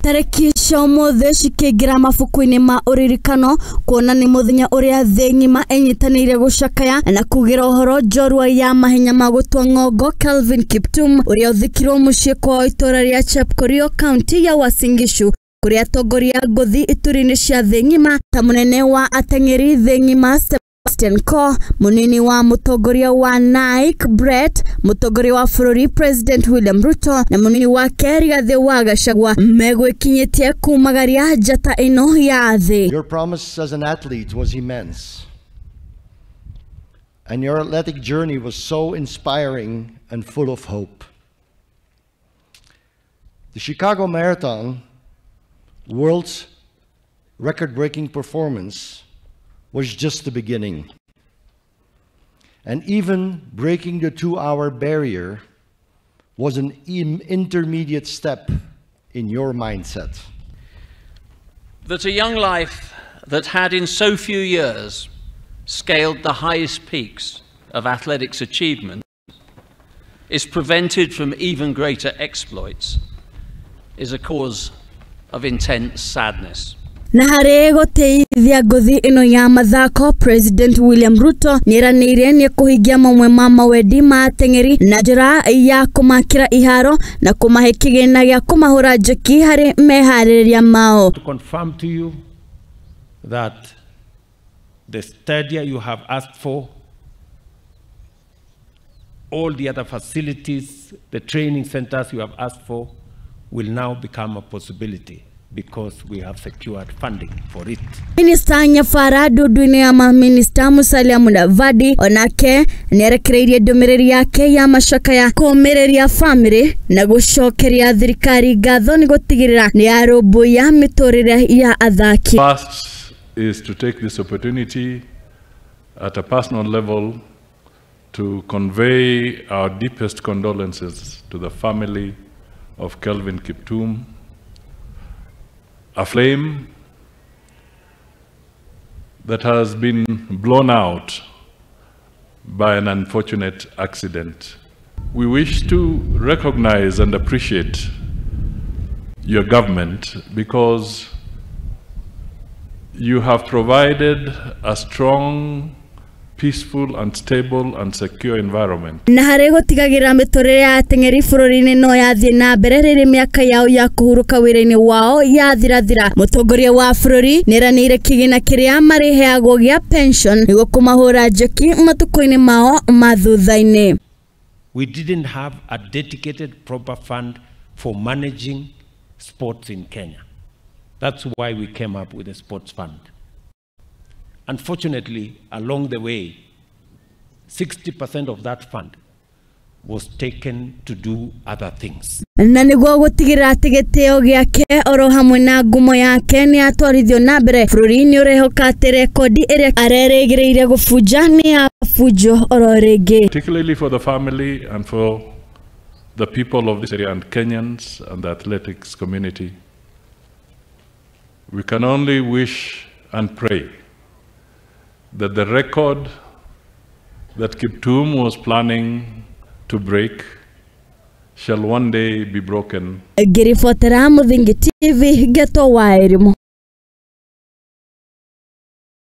Tarĩki cia ũmũthĩ cikĩingĩra mabuku-inĩ ma ũririkano kuona nĩ mũthenya ũrĩa thĩ ng'ima ĩnyitanĩire gũcakaya na kugĩra ũhoro njorua ya mahenya ma gũtua ng'ongo Kelvin Kiptum ũrĩa ũthikirwo mũciĩ kwao itũra rĩa Chepkorio kaunti ya Uasin Gishu kũrĩa atongoria ngũthi ituri-inĩ cia thĩ ng'ima ta mũnene wa ateng'eri thĩ ng'ima Sebastian Coe, munini wa mũtongoria wa Nike Brett, mũtongoria wa bũrũri President William Ruto na munini wake Rigathi wa Gachagua megwĩkinyĩtie kumagaria njata ĩno ya thĩ. Your promise as an athlete was immense, and your athletic journey was so inspiring and full of hope. The Chicago Marathon world's record-breaking performance was just the beginning. And even breaking the 2-hour barrier was an intermediate step in your mindset. That a young life that had in so few years scaled the highest peaks of athletics achievement is prevented from even greater exploits is a cause of intense sadness. Na harĩ gũtĩithia ngũthi ĩno ya mathako, President William Ruto nĩeranĩire nĩ kũhingia mamwe ma mawendi ma ateng'eri na njĩra ya kũmakĩra iharo na kũmahe kĩgĩna gĩa kũmahũra njeki harĩ meharĩrĩria mao. To confirm to you that the stadia you have asked for, all the other facilities, the training centers you have asked for, will now become a possibility because we have secured funding for it. Minister Nyafara ndundu-inĩ ya maminista Musalia Mudavadi onake nĩerekereirie ndũmĩrĩri yake ya macakaya kũũmĩrĩria bamĩrĩ na gũcokeria thirikari ngatho nĩ gũtigĩrĩra nĩ yarũmbũiya mĩtũrĩre ya athaki. First is to take this opportunity at a personal level to convey our deepest condolences to the family of Kelvin Kiptum, a flame that has been blown out by an unfortunate accident. We wish to recognize and appreciate your government because you have provided a strong, peaceful and stable and secure environment. Na harĩ gũtigagĩrĩra mĩtũrĩre ya ateng'eri bũrũri-inĩ no yathiĩ na mbere rĩrĩ mĩaka yao ya kũhurũka wĩra-inĩ wao yathirathira, mũtongoria wa bũrũri nĩeranĩire kĩgĩna kĩrĩa marĩheagwo gĩa pension nĩguo kũmahũra njeki matukũ-inĩ mao ma thutha-inĩ. We didn't have a dedicated proper fund for managing sports in Kenya. That's why we came up with a sports fund. Unfortunately, along the way, 60% of that fund was taken to do other things. Na nĩguo gũtigĩrĩra atĩ gĩtĩo gĩake oro hamwe na ngumo yake nĩ yatwarithio na mbere, bũrũri nĩ ũrehoka atĩ rekondi ĩrĩa arerĩgĩrĩire gũbunja nĩ yabunjwo oro rĩngĩ. Particularly for the family and for the people of this area and Kenyans and the athletics community, we can only wish and pray that the record that Kiptum was planning to break shall one day be broken. Ngĩribotera Mũthingi TV, Geto wa Elimu.